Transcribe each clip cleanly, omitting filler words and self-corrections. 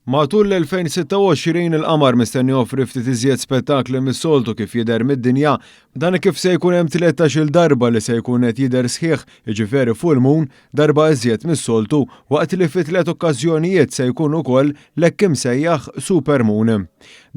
Matul l-2026 il-qamar mistenni joffri ftit iżjed spettakli mis-soltu kif jidher mid-dinja. Dan kif se jkun hemm 13-il darba li se jkun qed jidher sħiħ, jiġifieri full moon, darba iżjed mis-soltu, waqt li fi tliet okkażjonijiet se jkun ukoll l-hekk imsejjaħ super moon.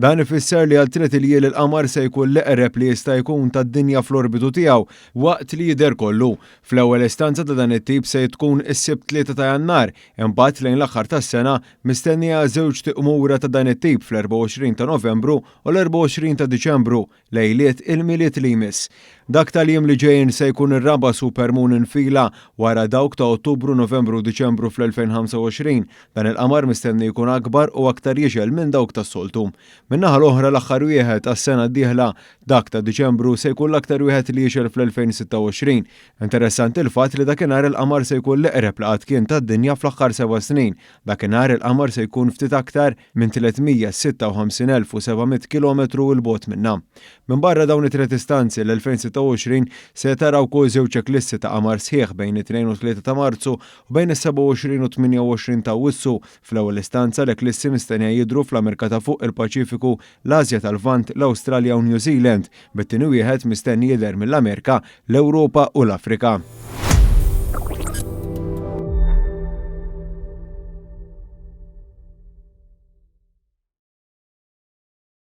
Dan ifisser li għal tliet iljiel il-qamar se jkun l-eqreb li jista' jkun tad-dinja fl-orbitu tiegħu waqt li jidher kollu. Fl-ewwel istanza ta' dan it-tip se tkun is-Sibt 3 ta' Jannar, imbagħad lejn l-aħħar tas-sena Mistennija żewġt iqmura ta' dan it-tip fl-24 ta' Novembru u l-24 ta' Diċembru, lejliet il-Milied li jmiss. Dak tal-jiem li ġejjin se jkun ir-raba' supermoon infila wara dawk ta' Ottubru, Novembru u Diċembru fl-2025. Dan il-qamar mistenni jkun akbar u aktar jixgħel minn dawk tas-soltu. Min-naħa l-oħra l-aħħar wieħed għas-sena d-dieħla, dak ta' Diċembru, se jkun l-aktar wieħed li jixgħel fl-2026. Interessanti l-fatt li dakinhar il-qamar se jkun l-eqreb li qatt kien tad-dinja fl-aħħar seba' snin. Dakinhar il-qamar se jkun ftit aktar minn 356,700 kilometru 'l bogħod minna. Minbarra dawn it-tliet istanzi, l-2026 se tara wkoll żewġ eklissi ta' qamar sħiħ bejn it-2 u t-3 ta' Marzu u bejn is-27 u t-28 ta' Awwissu. Fl-ewwel istanza, l-eklissi mistennija jidhru fl-Amerika ta' Fuq, il-Paċifiku, l-Asja tal-Lvant, l-Awstralja u New Zealand, bit-tieni wieħed mistenni jidher mill-Amerika, l-Ewropa u l-Afrika.